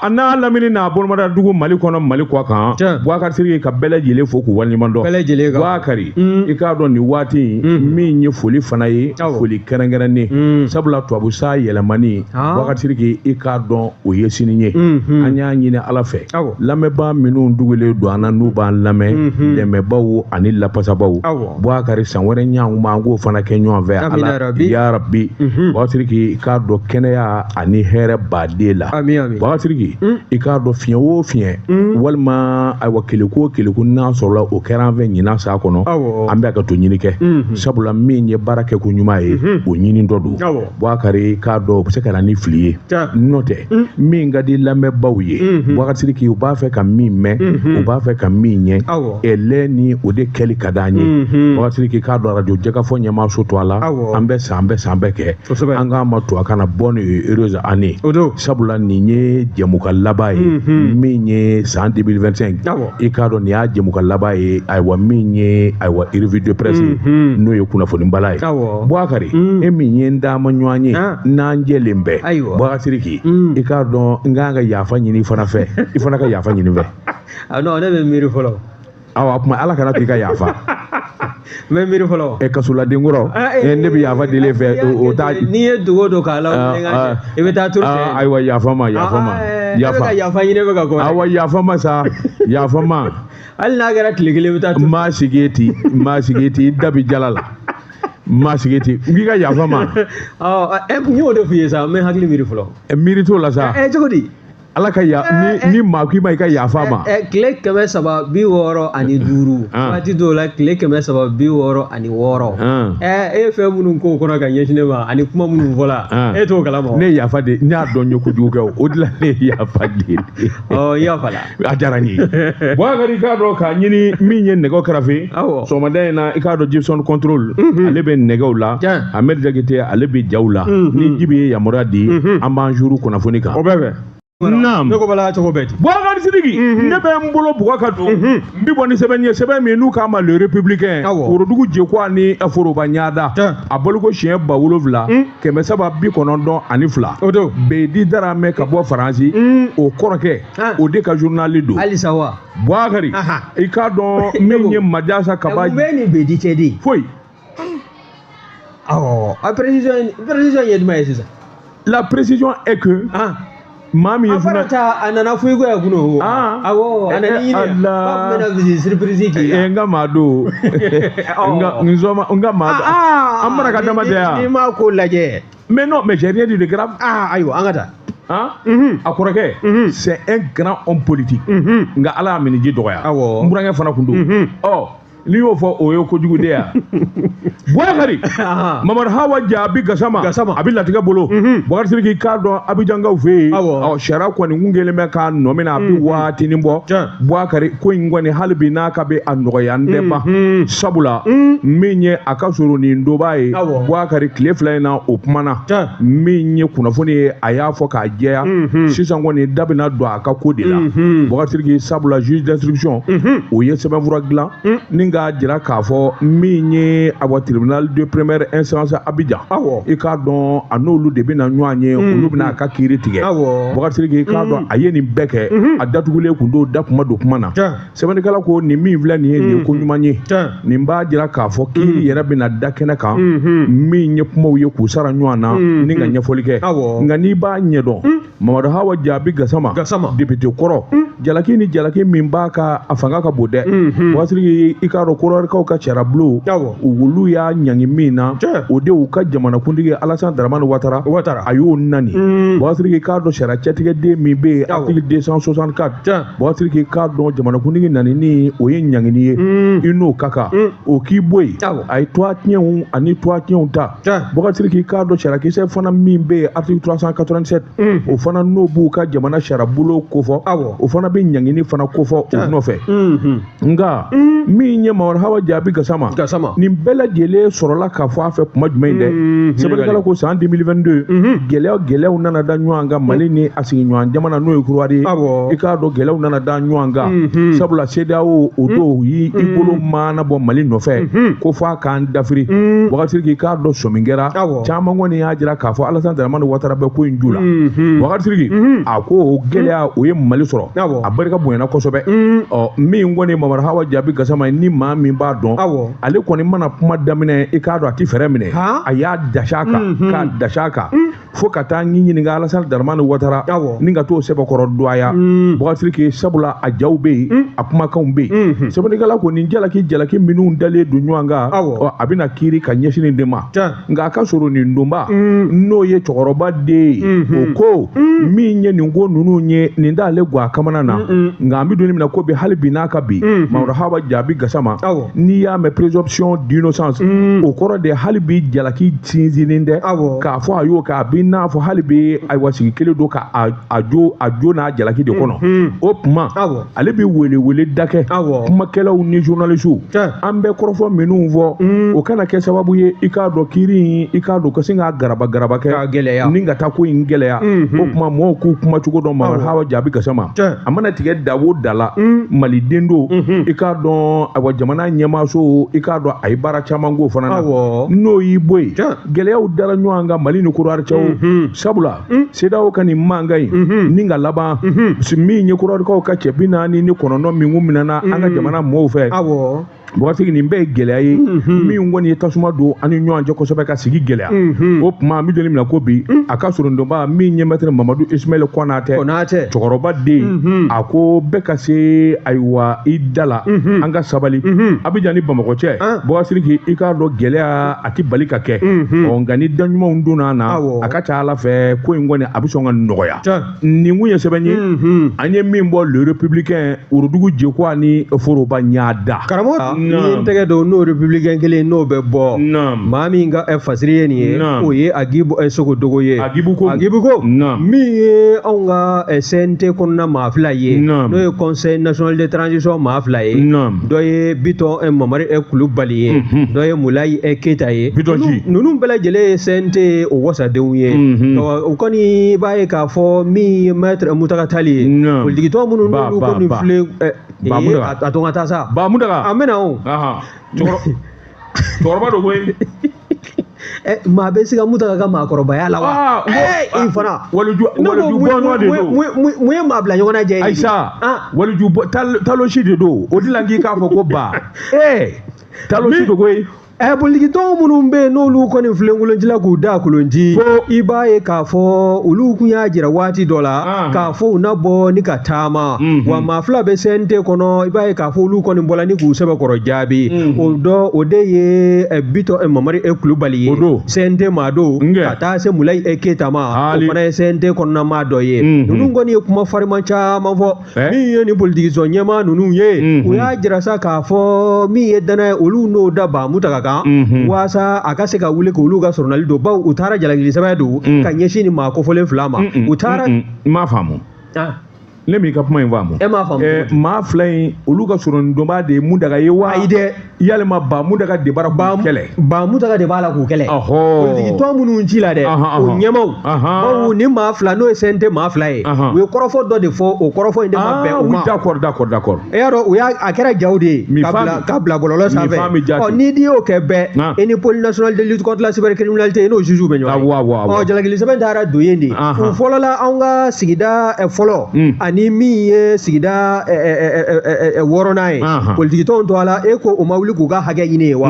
A n'a lamini n'a bolomada dugu Mali kɔnɔ Mali kɔ kan. Boubacar Sidiki ka bɛɛ lajɛlen fo k'u waleɲuman dɔn. Bɛɛ lajɛlen kan. Boubacar, i k'a dɔn nin waati in min ye foli fana ye, foli kɛrɛnkɛrɛnnen, sabula tubabu sa yɛlɛmani, Boubacar Sidiki, i k'a dɔn o ye sini ye. An y'a ɲini Ala fɛ, lamɛnbaa minnu dugulen don an na n'u b'an lamɛn, dɛmɛbaw ani lapasabaw, Boubacar, san wɛrɛ ɲɔgɔn an k'o fana kɛ ɲɔgɔn fɛ. Ala ya Rabbi. Boubacar Sidiki, i k'a dɔn kɛnɛya ani hɛrɛ baden la. Boubacar Sidiki, i k'a dɔn fiɲɛ o fiɲɛ walima ayiwa keleku o keleku n'a sɔrɔla o kɛra an fɛ ɲinan san kɔnɔ, an bɛ ka to ɲini kɛ, sabula min ye baara kɛ ko ɲuman ye, o ɲini dɔ don. Boubacar, i k'a dɔn o bɛ se ka na ni fili ye, n'o tɛ min ka di lamɛnbaaw ye, Boubacar Sidiki, u b'a fɛ ka min mɛn, u b'a fɛ ka min ɲɛ ɛlɛ ni o de kɛli ka d'an ye. Boubacar Sidiki, k'a dɔn arajo jɛkafɔ ɲɛmaaso to a la, an bɛ san bɛɛ san bɛɛ kɛ, an k'a ma to a kana bonne et heureuse année, sabula nin ye jɛmukan laban ye min ye san 2025. I k'a dɔn nin y'a jɛmukan laban ye, ayiwa min ye ayiwa revue de presse ye, n'o ye kunnafoni bala ye. Boubacar, e min ye n dama ɲɔgɔn ye n'an jɛlen bɛɛ, Boubacar Sidiki, i k'a dɔn n kan ka yafa ɲini i fana fɛ, i fana ka yafa ɲini n fɛ. Ah non, ne bɛ miiri fɔlɔ. Awa, kuma Ala kana to i ka yafa. N bɛ miiri fɔlɔ. Ɛ, kasoladen kɔrɔ, ne bɛ yafa deli fɛ, o t'a. N'i ye dogo don k'a la, i bɛ taa turu. Ayiwa, yafa ma, yafa ma. Yafa. E bɛ ka yafa ɲini, bɛ ka ko. Awa, yafa ma sa, yafa ma. Hali n'a kɛra tile kelen, i bɛ taa turu. N b'a sigi ten, n b'a sigi ten, i da bi jala la. N b'a sigi ten, n k'i ka yafa ma. Ɔ, n y'o de f'i ye sa, n bɛ hakili miiri fɔlɔ. Miiri t'o la sa. Ɛ, cogo di? Ala ka ya ni maa k'i ma i ka yafa ma. Tile 365, waati dɔw la tile 366. E ye fɛn minnu k'o kɔnɔ ka ɲɛsin ne ma ani kuma minnu fɔla, e t'o kalama. Ne ye yafa de, n y'a dɔn n ye kojugu kɛ, o de la ne ye yafa de. Ɔ, i yafa la. A diyara n ye. Boubacar, i k'a dɔn k'a ɲini min ye nɛgɛw kɛrɛfɛ. Sɔgɔmada in na, i k'a dɔn Gibson contrôle, ale bɛ nɛgɛw la. Ahmed Jakite, ale bɛ jaw la. Ni Jibi ye yamaruya di, an b'an juru kunnafoni kan. O bɛɛ bɛ. Naam. Ne ko bala cogo bɛɛ di. Boubacar Sidiki, ne bɛ n bolo bugɔ ka don. N bɛ bɔ ni sɛbɛn ye, sɛbɛn min n'u k'a ma Le Républicain. Worodugu Jekuwa ni foroba ɲada. A bɔliko siɲɛ 7392. O don. Bedi Daramɛ ka bɔ Faransi. O kɔrɔkɛ, o de ka journal don. Halisa wa. Boubacar, i k'a dɔn min ye Majasa Kaba. Mun bɛ nin Bedi cɛ de? Foyi. Awɔ, a précision ye jumɛn ye sisan? La précision est que. Maa min ye fana ta, a nana fo i ko yan kunun o. Awɔ, a nana i ɲini. K'a tun bɛna visite surprise k'i la. N ka maa don. N sɔn n ka maa don. An bara ka dama tɛ yan. N'i m'a ko lajɛ. Mais non, mais j'ai rien dit de grave. Ayiwa, an ka taa. A kɔrɔkɛ, c'est un grand homme politique. Nka Ala y'a minɛ ji dɔgɔya. Awɔ. N burankɛ fana kun don. Ɔ, n'i y'o fɔ, o ye kojugu de ya. Boubacar, Mamadu Hawa Jaabi Gasama, a bɛ latigɛ bolo. Boubacar Sidiki, k'a dɔn Abijankaw fɛ yen, ɔ, sariya kɔni kun kɛlen bɛ k'a nɔ minɛ, a bɛ waatinin bɔ. Boubacar, ko in kɔni hali bi n'a ka bɛ a nɔgɔya n tɛ ban, sabula min ye a ka surun nin donba ye, Boubacar, tile 2 in na o kumana min ye kunnafoni ye, a y'a fɔ k'a jɛya, sisan kɔni da bɛna don a ka ko de la. Boubacar Sidiki, sabula juge d'instruction o ye sɛbɛnfura dilan ni k'a jira k'a fɔ min ye awa tribunal de première instance Abidjan, i k'a dɔn a n'olu de bɛna ɲɔgɔn ye, olu bɛna a ka kiiri tigɛ. Boubacar Sidiki, i k'a dɔn a ye nin bɛɛ kɛ, a datugulen kun don, da kuma don kuma na. Sɛbɛnnikɛla ko nin min filɛ nin ye, nin ye ko ɲuman ye, nin b'a jira k'a fɔ kiiri yɛrɛ bɛna da kɛnɛ kan, min ye kumaw ye k'u sara ɲɔgɔn na ni ka ɲɛfɔli kɛ. Nka n'i b'a ɲɛdɔn, Mamadu Hawa Jaabi Gasama, député kɔrɔ, jalaki ni jalaki min b'a ka a fanga ka bon dɛ. Boubacar Sidiki, i k'a dɔn Kɔrɔrikaw ka sariyabulon, olu y'a ɲangi min na, o de y'u ka jamanakuntigi Alassane Dramane Ouattara, a y'o nani. Boubacar Sidiki, i k'a dɔn sariya cɛtigɛden min bɛ yen, article 264, Boubacar Sidiki, i k'a dɔn jamanakuntigi nani ni o ye ɲangini ye, i n'o ka kan, o k'i bɔ yen, a ye toit tiɲɛw ani toit tiɲɛw ta. Boubacar Sidiki, i k'a dɔn sariyakisɛ fana min bɛ yen, article 387, o fana n'o b'u ka jamana sariyabulon kofɔ, o fana bɛ ɲangini fana kofɔ o nɔfɛ nka min ye Mamadu Hawa Jaabi Gasama nin bɛɛ lajɛlen sɔrɔla k'a fɔ a fɛ kuma jumɛn in dɛ sɛbɛnnikɛla ko san 2022 gɛlɛyaw nana da ɲɔgɔn kan Mali ni a sigiɲɔgɔn jamana n'o ye Kɔdiwari ye i k'a dɔn gɛlɛyaw nana da ɲɔgɔn kan sabula CEDEAO o don y'i bolo maana bɔ Mali nɔfɛ ko f'a k'an dafiri Bakari Sidiki i k'a dɔn sɔmi kɛra caman kɔni y'a jira k'a fɔ Alassane Dramane Ouattara bɛ ko in ju la Bakari Sidiki a ko o gɛlɛya o ye Mali sɔrɔ a barika bonyana kosɛbɛ ɔ min kɔni Mamadu Hawa Jaabi Gasama ye ni maa min b'a dɔn ale kɔni mana kuma daminɛ i k'a dɔn a ti fɛɛrɛ minɛ a y'a dasi a kan k'a dasi a kan fo ka taa ɲininka Alassane Dramane Ouattara ni ka t'o sɛbɛkɔrɔ dɔgɔya Bakari Sidiki sabula a jaw bɛ yen a kumakanw bɛ yen sɛbɛnnikɛla ko nin jalaki minnu dalen don ɲɔgɔn kan a bɛna kiiri ka ɲɛsin nin de ma nka a ka sɔrɔ nin donba n'o ye cɛkɔrɔba den ye o ko min ye nin ko ninnu ye nin t'ale gɔ a kamana na nka an bɛ don min na ko bi hali bi n'a ka bi Mamadu Hawa Jaabi Gasama n'i y'a mɛn présomption d'innocence o kɔrɔ de hali bi jalaki sinsinnen tɛ k'a fɔ a y'o kɛ a bɛ n'a fɔ hali bi ayiwa sigi kelen don ka a jo n'a jalaki de kɔnɔ o tuma ale bɛ wele da kɛ kumakɛlaw ni journalistes an bɛ kɔrɔfɔ minnu fɔ o kana kɛ sababu ye i k'a dɔn kiiri in i k'a dɔn ka sin k'a garaba kɛ ni ka taa ko in gɛlɛya o tuma mɔgɔw k'u kuma cogo dɔn Mamadu Hawa Jaabi Gasama a mana tigɛ da o da la maliden don i k'a dɔn ayiwa jamana ɲɛmaaso i k'a dɔn a ye baara caman k'o fana na n'o y'i bɔ yen gɛlɛyaw dara ɲɔgɔn kan Mali ni Kɔdiwari cɛw sabula CEDEAO ka nin mankan in ni ka laban min ye Kɔdiwarikaw ka cɛ 49 min kun minɛna an ka jamana mɔɔw fɛ Bakari nin bɛɛ ye gɛlɛya ye min kɔni ye tasuma don an ni ɲɔgɔn cɛ kosɛbɛ ka sigi gɛlɛya o tuma an bɛ don min na ko bi a ka surun donba min ye maître Mamadu Ismaël Konatɛ cɛkɔrɔba den a ko bɛɛ ka se ayiwa i da la an ka sabali Abidjan ni Bamakɔ cɛ Bakari Sidiki i k'a dɔn gɛlɛya a ti bali ka kɛ ɔ nka ni da ɲumanw donna na a ka ca Ala fɛ ko in kɔni a bɛ sɔn ka nɔgɔya nin kun ye sɛbɛn ye an ye min bɔ Le Républicain Worodugu Jekuwa ni Foroba ɲada karamɔgɔ ni ye n tɛgɛ don n'o républicain kelen n'o bɛ bɔ maa min ka fasiri ye nin ye o ye Agibu Sogodogo ye Agibu ko min ye anw ka CNT kɔnɔna maa fila ye n'o ye Conseil national de transition maa fila ye dɔ ye Bitɔn Mamari Kulubali ye dɔ ye Mulayi Keyita ye ninnu bɛɛ lajɛlen ye CNT o wasadenw ye o kɔni b'a ye k'a fɔ min ye maître Mutaga Tali ye politikitɔn minnu n'olu kɔni filɛ a to ka taa sa Ba Mutaga an bɛna o cɛkɔrɔba don koyi maa bɛ se ka Mutaga ka maakɔrɔbaya la wa i fana waliju bɔnɔ de don mun ye maa bila ɲɔgɔn na jɛ ye Ayisa waliju talosi de don o de la k'i k'a fɔ ko ba talosi don koyi politikitɔn minnu bɛ yen n'olu kɔni filenkolonci la k'u da kolonci i b'a ye k'a fɔ olu kun y'a jira waati dɔ la k'a fɔ u na bɔ ni ka taama wa maa fila bɛ CNT kɔnɔ i b'a ye k'a fɔ olu kɔni bɔla ni k'u sɛbɛkɔrɔ jaabi o dɔ o de ye Bitɔn Mamari Kulubali ye CNT maa don ka taa se Mulayi Keyita ma o fana ye CNT kɔnɔna maa dɔ ye ninnu kɔni ye kuma fariman caman fɔ min ye nin politikitɔn ɲɛmaa ninnu ye u y'a jira sa k'a fɔ min ye danaya ye olu n'o da Ba Mutaga kan waasa a ka se ka wuli k'olu ka sɔrɔnali don bawo u taara jalakili sɛbɛn don ka ɲɛsin nin maa kofɔlen fila ma u taara n m'a faamu ne m'i ka kuma in faamu e m'a faamu maa fila in olu ka sɔrɔnidonba de ye Mutaga ye wa ayi dɛ yalima Ba Mutaga de b'a la k'u kɛlɛ Ba Mutaga de b'a la k'u kɛlɛ politikitɔn minnu ci la dɛ o ɲɛmaw bawo ni maa fila n'o ye CNT maa fila ye u ye kɔrɔfɔ dɔ de fɔ o kɔrɔfɔ in de ma bɛn o ma d'accord e y'a dɔn u y'a a kɛra jaw de ye ka bila bɔlɔlɔ sanfɛ ɔ n'i di y'o kɛ bɛɛ e ni pôle national de lutte contre la cybercriminalité i n'o juge bɛ ɲɔgɔn ye ɔ jalakili sɛbɛn taara don yen de u fɔlɔla anw ka sigida fɔlɔ ani min ye sigida wɔɔrɔnan ye politikitɔnw to a la e ko o ma wuli k'u ka hakɛ ɲini ye wa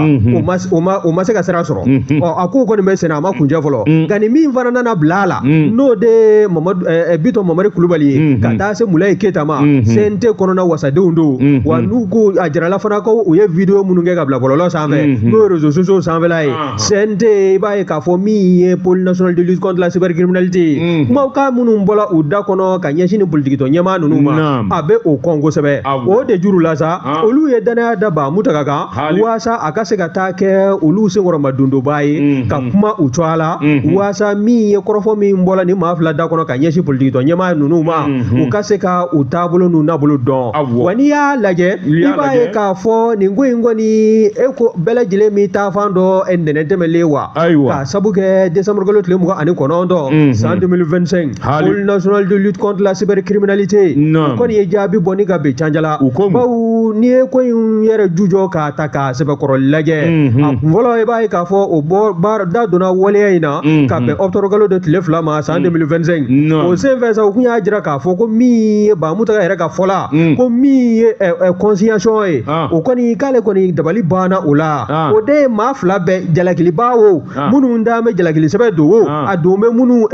o ma se ka sira sɔrɔ ɔ a ko kɔni bɛ senna a ma kuncɛ fɔlɔ nka ni min fana nana bila a la n'o de ye Bitɔn Mamari Kulubali ye ka taa se Mulayi Keyita ma CNT kɔnɔna wasadenw don wa n'u ko a jirala fana ko u ye vidéo minnu kɛ ka bila bɔlɔlɔ sanfɛ n'o ye réseaux sociaux sanfɛla ye CNT i b'a ye k'a fɔ min ye pôle national de lutte contre la cybercriminalité ye kumakan minnu bɔla u da kɔnɔ ka ɲɛsin ni politikitɔn politikitɔn ɲɛmaa ninnu ma a bɛ o kɔn kosɛbɛ o de juru la sa olu ye danaya da Bamutaga kan waasa a ka se ka taa kɛ olu senkɔrɔma dondoba ye ka kuma u cogoya la waasa min ye kɔrɔfɔ min bɔla ni maa fila da kɔnɔ ka ɲɛsin politikitɔn ɲɛmaa ninnu ma u ka se ka u taabolo n'u nabolo dɔn wa n'i y'a lajɛ i b'a ye k'a fɔ nin ko in kɔni e ko bɛɛ lajɛlen min taafan dɔ ntɛnɛn tɛmɛlen wa k'a sabu kɛ décembre kalo tile 29 san 2025 Pôle national de lutte contre la cybercriminalité o kɔni ye jaabi bɔ ni ka bɛn canjala bawo n'i ye ko in yɛrɛ jujɔ k'a ta k'a sɛbɛkɔrɔ lajɛ a kun fɔlɔ i b'a ye k'a fɔ o bɔ da donna waleya in na ka bɛn octobre kalo de tile 2 ma san 2025 o senfɛ sa u kun y'a jira k'a fɔ ko min ye Bamutaga yɛrɛ ka fɔ la ko min ye conciliation ye o kɔni k'ale kɔni dabali banna o la o de ye maa fila bɛɛ jalakilibaa o minnu da bɛ jalakili sɛbɛn don o a don bɛ minnu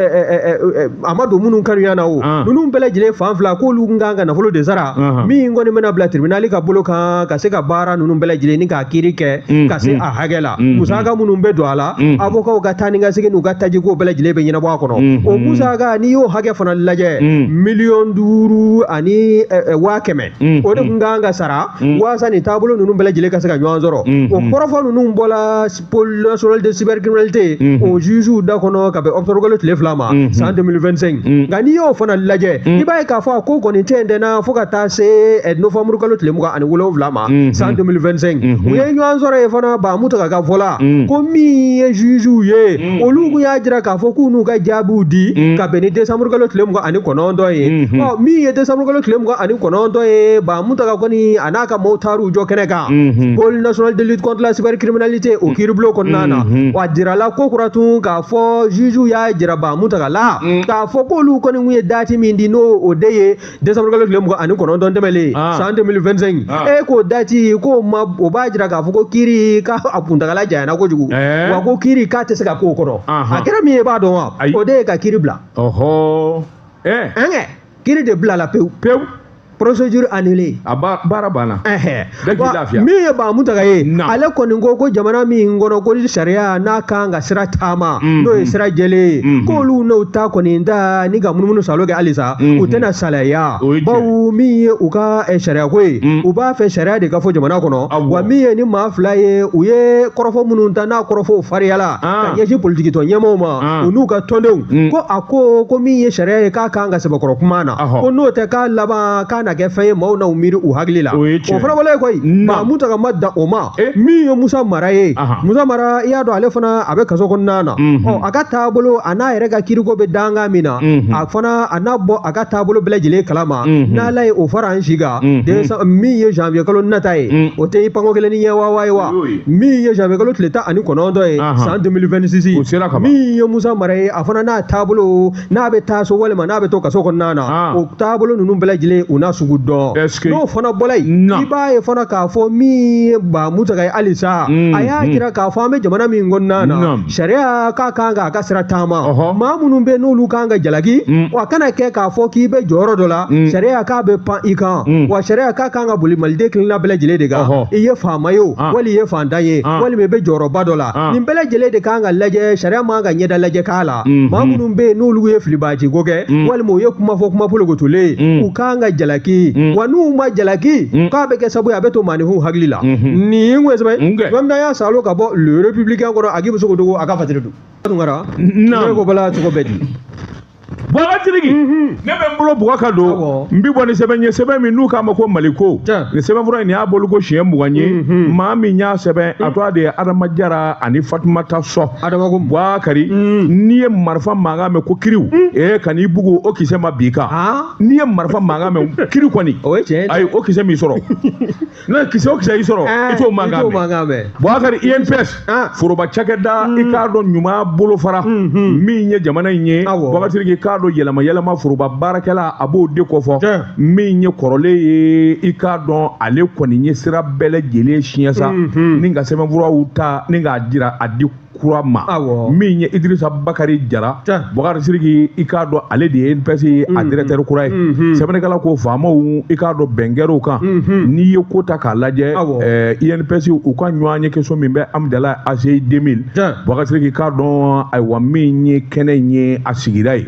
a ma don minnu kanuya na o ninnu bɛɛ lajɛlen fan fila k'olu kan ka nafolo de sara min kɔni bɛna bila tribunal ka bolo kan ka se ka baara ninnu bɛɛ lajɛlen ni k'a kiiri kɛ ka se a hakɛ la musaka minnu bɛ don a la avocat ka taa ni ka segin n'u ka tajiko bɛɛ lajɛlen bɛ ɲɛnabɔ a kɔnɔ o musaka n'i y'o hakɛ fana lajɛ 5,500,000 o de kun kan ka sara waasa nin taabolo ninnu bɛɛ lajɛlen ka se ka ɲɔgɔn sɔrɔ o kɔrɔfɔ ninnu bɔla Pôle national de cybercriminalité o juge da kɔnɔ ka bɛn octobre kalo tile 2 ma san 2025 nka n'i y'o fana lajɛ i b'a ye k'a fɔ a ko kɔni tɛntɛnna fo ka taa se novembre kalo tile 27 ma san 2025 u ye ɲɔgɔn sɔrɔ yen fana Bamutaga ka fɔ la ko min ye juge ye olu kun y'a jira k'a fɔ k'u n'u ka jaabiw di ka bɛn ni décembre kalo tile 29 ye ɔ min ye décembre kalo tile 29 ye Bamutaga kɔni a n'a ka maaw taar'u jɔ kɛnɛ kan Pôle national de lutte contre la cybercriminalité o kiiribulon kɔnɔna na wa jirala ko kura tun k'a fɔ juge y'a jira Bamutaga la k'a fɔ k'olu kɔni kun ye date min di n'o o de ye décembre kalo tile 29 tɛmɛlen san 2025 e k'o date k'o ma o b'a jira k'a fɔ ko kiiri k'a kuntagala janyana kojugu wa ko kiiri k'a tɛ se ka k'o kɔnɔ a kɛra min ye i b'a dɔn wa o de ye ka kiiri bila kiiri de bilala pewu pewu procédure annulée a baara banna min ye Bamutaga ye ale kɔni ko ko jamana min kɔnɔ ko sariya n'a kan ka sira taama n'o ye sira jɛlen ye k'olu n'o ta kɔni da ni ka munumunu salo kɛ halisa u tɛna salaya bawo min ye u ka sariya ko ye u b'a fɛ sariya de ka fɔ jamana kɔnɔ wa min ye ni maa fila ye u ye kɔrɔfɔ minnu ta n'a kɔrɔfɔw fariyala ka ɲɛsin politikitɔn ɲɛmaaw ma u n'u ka tɔndenw ko a ko min ye sariya ye k'a kan ka sɛbɛkɔrɔ kuma na ko n'o tɛ k'a laban k'a na kɛ fɛn ye maaw n'u miiri u hakili la o fana wale koyi Bamutaga ma dan o ma min ye Musa Mara ye Musa Mara i y'a dɔn ale fana a bɛ kaso kɔnɔna na ɔ a ka taabolo a n'a yɛrɛ ka kiiriko bɛ dankan min na a fana a n'a bɔ a ka taabolo bɛɛ lajɛlen kalama n'Ala ye o fara an si kan min ye janvier kalo nata ye o tɛ i panko kelen ni ɲɛ waa ye wa min ye janvier kalo tile 19 ye san 2026 min ye Musa Mara ye a fana n'a taabolo n'a bɛ taa so walima n'a bɛ to kaso kɔnɔna na o taabolo ninnu bɛɛ lajɛlen u n'a sugu dɔn n'o fana bɔla yen i b'a ye fana k'a fɔ min ye Bamutaga ye halisa a y'a jira k'a fɔ an bɛ jamana min kɔnɔna na sariya k'a kan k'a ka sira taama maa minnu bɛ n'olu kan ka jalaki wa kana kɛ k'a fɔ k'i bɛ jɔyɔrɔ dɔ la sariya k'a bɛ pan i kan wa sariya k'a kan ka boli maliden kelenna bɛɛ lajɛlen de kan i ye faama ye o wali i ye fantan ye walima i bɛ jɔyɔrɔba dɔ la nin bɛɛ lajɛlen de kan ka lajɛ sariya man ka ɲɛda lajɛ k'a la maa minnu bɛ yen n'olu ye filibaaci ko kɛ walima u ye kuma fɔ kuma polokotolen u kan ka jalaki wa n'u ma jalaki k'a bɛ kɛ sababu ye a bɛ to maaninfinw hakili la nin kun ye sɛbɛn ye y'a salo ka bɔ Le Républicain kɔnɔ a k'i bɛ se k'o dogo a ka fatiri don Tunkara ne ko bala cogo bɛɛ di Bɔgɔtirigi ne bɛ n bolo bugɔ ka don n bi bɔ ni sɛbɛn ye sɛbɛn min n'u k'a ma ko Maliko nin sɛbɛnfura in nin y'a bolo ko siɲɛ 20 ye maa min y'a sɛbɛn a tɔgɔ de ye Adama Jara ani Fatumata Sɔ Adama ko Bukari n'i ye marifa mankan mɛn ko kiriw ka n'i bugu o kisɛ ma bin kan n'i ye marifa mankan mɛn kiri kɔni ayi o kisɛ m'i sɔrɔ n'o kisɛ o kisɛ y'i sɔrɔ i t'o mankan mɛn Bukari INPS foroba cakɛda i k'a dɔn ɲuman bolofara min ye jamana in ye Bɔgɔtirigi k'a dɔn yɛlɛma yɛlɛma foroba baarakɛla a b'o de kɔfɔ min ye kɔrɔlen ye i k'a dɔn ale kɔni ye sira bɛɛ lajɛlen siɲɛ sa ni ka sɛbɛnfuraw ta ni k'a jira a di kura ma min ye Idrissa Bakari Jara Bukari Siriki i k'a dɔn ale de ye INPS a directeur kura ye sɛbɛnnikɛla ko faamaw i k'a dɔn bɛn kɛr'o kan n'i ye ko ta k'a lajɛ INPS u ka ɲɔgɔn ye kɛso min bɛ Amidala ACI 2000 Bukari Siriki i k'a dɔn ayiwa min ye kɛnɛ in ye a sigira ye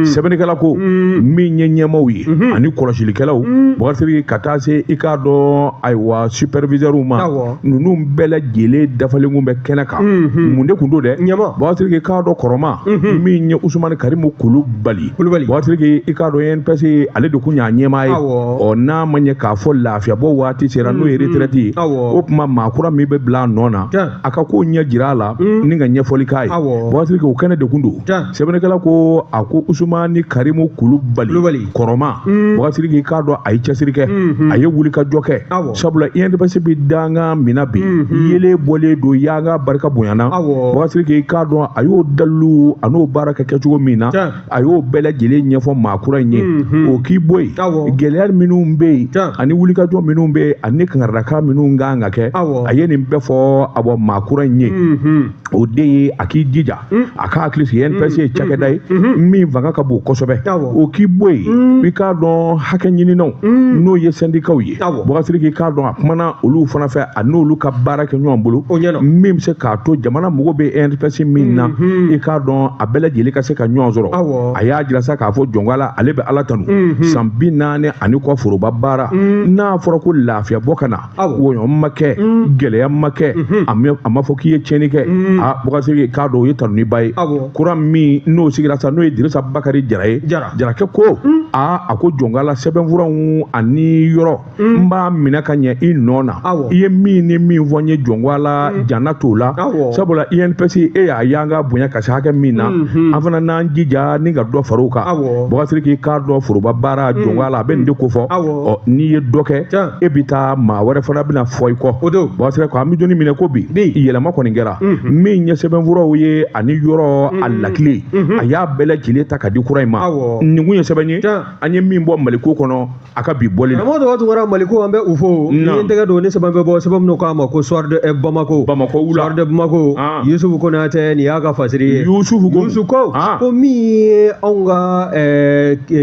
Sɛbɛnnikɛla ko min ye ɲɛmaaw ye ani kɔlɔsilikɛlaw, Bubakari Sidiki, ka taa se i k'a dɔn ayiwa superviseurw ma, ninnu bɛɛ lajɛlen dafalen kun bɛ kɛnɛ kan. Mun de kun don dɛ? Bubakari Sidiki, k'a dɔn kɔrɔma min ye Usumani Karimu Kulubali, Bubakari Sidiki, i k'a dɔn INPS ale de kun y'a ɲɛmaa ye. Ɔ n'a ma ɲɛ k'a fɔ lafiyabɔ waati sera, n'o ye retraite ye, o tuma maa kura min bɛ bila a nɔ na, a ka ko ɲɛ jira a la ni ka ɲɛfɔli k'a ye. Bubakari Sidiki, o kɛnɛ de kun don. Sɛbɛnnikɛla ko a ko Usumani Karimu Kulubali kɔrɔma, Bubakari Sidiki, k'a dɔn a ye cɛsiri kɛ, a ye wulikajɔ kɛ, sabula INPS bɛ dangan min na bi, yelen bɔlen don, yanga barika bonyana. Bubakari Sidiki, k'a dɔn a y'o dalilu a n'o baara kɛ kɛcogo min na, a y'o bɛɛ lajɛlen ɲɛfɔ maa kura in ye. O k'i bɔ yen, gɛlɛya minnu bɛ yen ani wulikajɔ minnu bɛ yen ani kankaridakan minnu kan ka kɛ, a ye nin bɛɛ fɔ a bɔ maa kura in ye. O de ye a k'i jija, a k'a hakili sigi, INPS ye cakɛda ye min fanga ka bon kosɛbɛ. O k'i bɔ yen, i k'a dɔn hakɛ ɲininaw, n'o ye sɛndikaw ye, Bubakari Sidiki, k'a dɔn a kumana olu fana fɛ, a n'olu ka baara kɛ ɲɔgɔn bolo, min bɛ se k'a to jamana mago bɛ INPS min na, i k'a dɔn a bɛɛ lajɛlen ka se ka ɲɔgɔn sɔrɔ. A y'a jira sa k'a fɔ jɔnkala ale bɛ Ala tanu, san 40 ni kɔ foroba baara, n'a fɔra ko lafiya bɔ ka na, wɔyɔ ma kɛ, gɛlɛya ma kɛ, a ma fɔ k'i ye tiɲɛni kɛ. A Bubakari Sidiki, k'a dɔn o ye tanuniba ye. Kura min n'o sigira sa, n'o ye Dirisa Bakari Jara ye, Jarakɛ ko a ko jɔnkala sɛbɛnfuraw ani yɔrɔ n b'a minɛ ka ɲɛ i nɔ na, i ye min ni min fɔ n ye jɔnkala, janna t'o la, sabula INPS e y'a y'an ka bonya ka se hakɛ min na, an fana n'an jija ni ka dɔ far'o kan. Bubakari Sidiki, k'a dɔn foroba baara jɔnkala a bɛ nin de ko fɔ. Ɔ n'i ye dɔ kɛ, e bɛ taa maa wɛrɛ fana bɛna fɔ i kɔ. Bubakari Sidiki ko an bɛ jɔnni minɛ ko bi yɛlɛma kɔni kɛra min ye sɛbɛnfuraw ye ani yɔrɔ a lakile, a y'a bɛɛ lajɛlen ta ka di kura in ma. Nin kun ye sɛbɛn ye an ye min bɔ Maliko kɔnɔ a ka bi bɔli la. Karamɔgɔ Daba Tunkara, Maliko an bɛ u fo. Ni ye n tɛgɛ don ni sɛbɛn bɛ bɔ, sɛbɛn minnu k'a ma ko Soir de Bamako. Bamako wula. Soir de Bamako. Yusufu Konatɛ, nin y'a ka fasiri ye. Yusufu ko. Yusufu ko ko min ye anw ka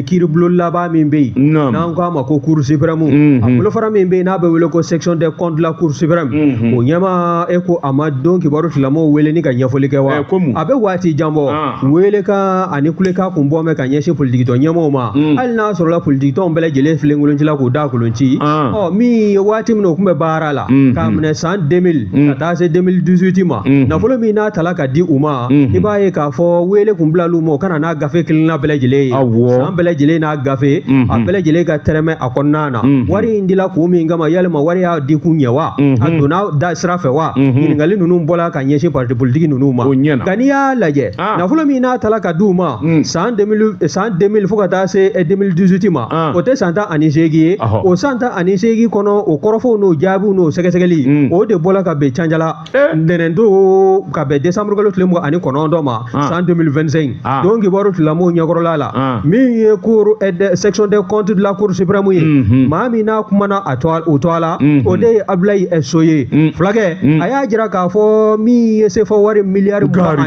kiiribulon laban min bɛ yen, n'an k'a ma ko Cour suprême, a bolofara min bɛ yen n'a bɛ wele ko section des comptes de la Cour suprême, o ɲɛmaa, e ko a ma don kibaru tigilamɔgɔw wele ni ka ɲɛfɔli kɛ wa? A bɛ waati jan bɔ, welekan ani kulekan kun bɔ mɛ ka ɲɛsin politikitɔn ɲɛmɔgɔw ma, hali n'a sɔrɔla politikitɔnw bɛɛ lajɛlen filenkolonci la k'u da kolon ci. Ɔ min ye waati min o tun bɛ baara la, k'a minɛ san 2000 ka taa se 2018 ma, nafolo min n'a tala ka di u ma, i b'a ye k'a fɔ wele kun bilal'u ma u ka na n'a gafe kelenna bɛɛ lajɛlen ye, san bɛɛ lajɛlen n'a gafe a bɛɛ lajɛlen ka tɛrɛmɛ a kɔnɔna na. Wari in dila kun min kama, yalima wari y'a di kun ɲɛ wa, a donna da sira fɛ wa? Ɲininkali ninnu bɔla ka ɲɛsin parti politique ninnu ma. Nka n'i y'a lajɛ, nafolo min n'a tala ka di u ma san 2000, san 2000 fo ka taa se 2018 ma, o tɛ san 18 ye. O san 18 kɔnɔ, o kɔrɔfɔw n'o jaabiw n'o sɛgɛsɛgɛli, o de bɔla ka bɛn Canjala ntɛnɛndon ka bɛn décembre kalo tile 29 ma san 2025. Don kibaru tigilamɔgɔw ɲɛkɔrɔla la, min ye cour section des comptes de la Cour suprême ye, maa min n'a kumana a tɔ o tɔgɔ la, o de ye Abulayi So ye. Fulakɛ a y'a jira k'a fɔ min ye CFA wari miliyari 24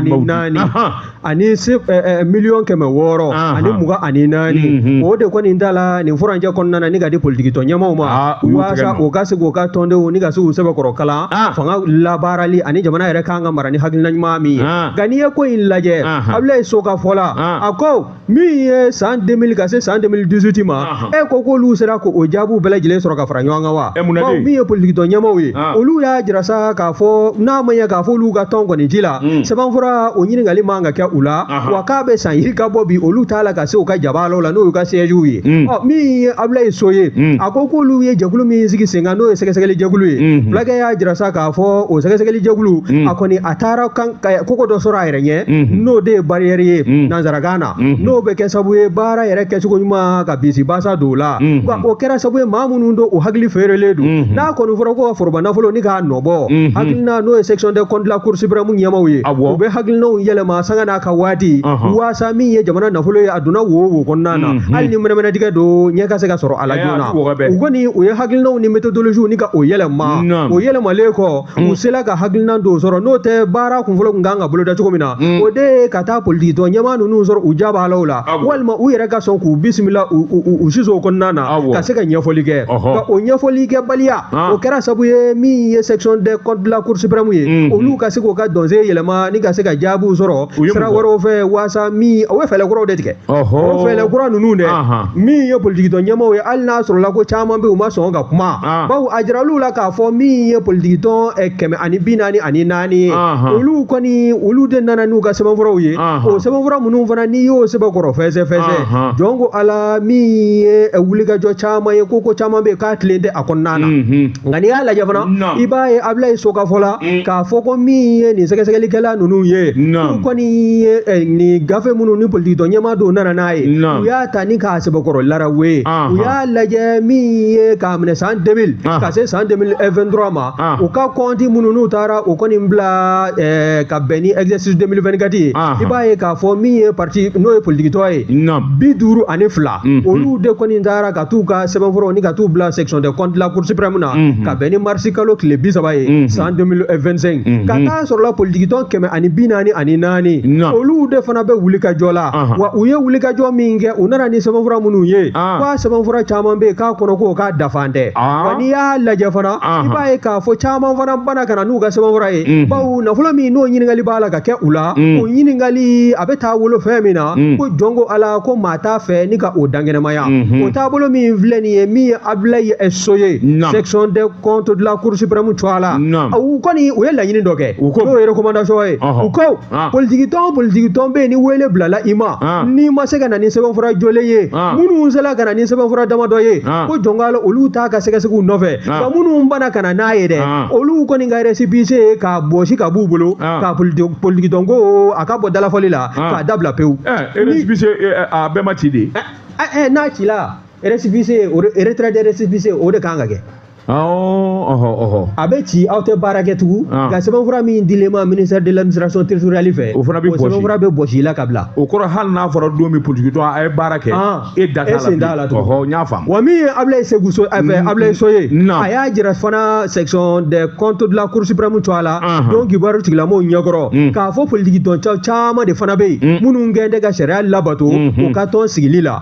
ani 624,000,000, o de kɔni ta la nin furancɛ kɔnɔna na ni ka di politikitɔn ɲɛmaaw ma, walasa o ka se k'o ka tɔndenw ni ka se k'u sɛbɛkɔrɔ kalan fanga labaarali ani jamana yɛrɛ kan ka mara ni hakilina ɲuman min ye. Nka n'i ye ko in lajɛ, Abulayi So ka fɔ la, a ko min ye san 2000 ka se san 2018 ma, e ko k'olu sera k'o jaabiw bɛɛ lajɛlen sɔrɔ ka fara ɲɔgɔn kan wa? Min ye politikitɔn ɲɛmaaw ye, olu y'a jira sa k'a fɔ n'a ma ɲɛ k'a fɔ olu ka tɔn kɔni ci la, sɛbɛnfura o ɲininkali man ka kɛ u la, wa k'a bɛ san yirika bɔ bi, olu t'a la ka se u ka jabalaw la, n'o y'u ka siège ye. Ɔ min ye Abulayi So ye, a ko k'olu ye jɛkulu min sigi sen kan, n'o ye sɛgɛsɛgɛli jɛkulu ye. Fulakɛ y'a jira sa k'a fɔ o sɛgɛsɛgɛli jɛkulu, a kɔni a taara kan koko dɔ sɔrɔ a yɛrɛ ɲɛ, n'o de ye barrière ye nansarakan na, n'o bɛ kɛ sababu ye baara yɛrɛ kɛcogo ɲuman ka bisi basa don o la. O kɛra sababu ye maa minnu don, o hakili feerelen don. N'a kɔni fɔra ko ka foroba nafolo ni k'a nɔbɔ, hakilina n'o ye section des comptes de la Cour suprême ɲɛmaaw ye, u bɛ hakilinaw yɛlɛma sanga n'a ka waati, waasa min ye jamana nafolo ye, a donna wo wo kɔnɔna na. Hali ni mɛnɛmɛnɛtigɛ don ɲɛ ka se ka sɔrɔ a la joona. U kɔni u ye hakilinaw ni méthodologie ni ka o yɛlɛma. O yɛlɛmalen kɔ u sela ka hakilina dɔw sɔrɔ n'o tɛ baara kunfɔlɔ kun kan ka boloda cogo min na o de ye ka taa politiki tɔn ɲɛmaa ninnu sɔrɔ u jabalaw la walima u yɛrɛ ka sɔn k'u bisimila u sisow kɔnɔna na ka se ka ɲɛfɔli kɛ. Nka o ɲɛfɔli kɛbaliya o kɛra sabu ye min ye section des comptes de la Cour suprême ye olu ka se k'o ka dɔnse yɛlɛma ni ka se ka jaabiw sɔrɔ sira wɛrɛw fɛ waasa min o ye fɛɛrɛ kuraw de tigɛ. O fɛɛrɛ kura ninnu dɛ min ye politiki tɔn ɲɛmaaw ye hali n'a sɔrɔla ko caman bɛ yen u ma sɔn ka kuma bawo a jiral'u la k'a fɔ min ye politiki tɔn 144 ye olu kɔni olu de nana n'u ka sɛbɛnfuraw ye. O sɛbɛnfura minnu fana n'i y'o sɛbɛnkɔrɔ fɛsɛfɛsɛ jɔn ko ala min ye wulikajɔ caman ye ko caman bɛ yen k'a tilen tɛ a kɔnɔna na. Nka n'i y'a lajɛ fana i b'a ye Abulayi So ka fɔ la k'a fɔ ko min ye nin sɛgɛsɛgɛlikɛla ninnu ye u kɔni ye nin gafe minnu ni politiki tɔn ɲɛmaa dɔw nana n'a ye u y'a ta ni k'a sɛbɛkɔrɔ larawe u y'a lajɛ min ye k'a minɛ san 2000 ka se san 2023 ma u ka kɔnti minnu n'u taara o kɔni bila ka bɛn ni exercice 2024 ye i b'a ye k'a fɔ min ye parti n'o ye politiki tɔn ye 52 olu de kɔni taara ka t'u ka sɛbɛnfuraw ni ka t'u bila section des comptes de la Cour suprême na ka bɛn ni marisi kalo tile 30 ye san 2025 ka taa sɔrɔla politiki tɔn 144 olu de fana bɛ wulikajɔ la. Wa u ye wulikajɔ min kɛ u nana ni sɛbɛnfura minnu ye k'a sɛbɛnfura caman bɛ yen k'a kɔnɔ ko k'a dafan tɛ. Wa n'i y'a lajɛ fana i b'a ye k'a fɔ caman fana bana ka na n'u ka sɛbɛnfura ye bawo nafolo min n'o ɲininkali b'a la ka kɛ u la o ɲininkali a bɛ taa wolo fɛn min na ko jɔn ko ala ko maa t'a fɛ ni ka o dankɛnɛmaya. O taabolo min filɛ nin ye min ye Abulayi So ye section des comptes de la Cour suprême tɔgɔ la u kɔni u ye laɲini dɔ kɛ n'o ye recommandation ye u ko politiki tɔn bɛ yen ni wele bilala i ma n'i ma se ka na ni sɛbɛnfura jɔlen ye minnu sela ka na ni sɛbɛnfura damadɔ ye ko jɔn ko ala olu t'a ka sɛgɛsɛgɛw nɔfɛ nka minnu bana ka na n'a ye dɛ olu kɔni ka récépissé ye k'a bɔsi ka b'u bolo ka politiki tɔn ko a ka bɔ dalafɔli la k'a dabila pewu. Récépissé a bɛɛ ma ci de. N'a cila récépissé retrait de récépissé o de kan ka kɛ. A bɛ ci aw tɛ baara kɛ tugun nka sɛbɛnfura min dilen ma ministère de l'administration territoriale fɛ o fana bɛ bɔsi o sɛbɛnfura bɛ bɔsi i la ka bila. O kɔrɔ hali n'a fɔra don min politiki tɔn a ye baara kɛ e da t'a la bilen. N y'a faamu. Wa min ye Abulayi Seku So fɛ Abulayi So ye a y'a jira fana section des comptes de la Cour suprême tɔgɔ la don kibaru tigilamɔgɔw ɲɛkɔrɔ k'a fɔ politiki tɔn caman de fana bɛ yen minnu kɛn tɛ ka sariya labato u ka tɔn sigili la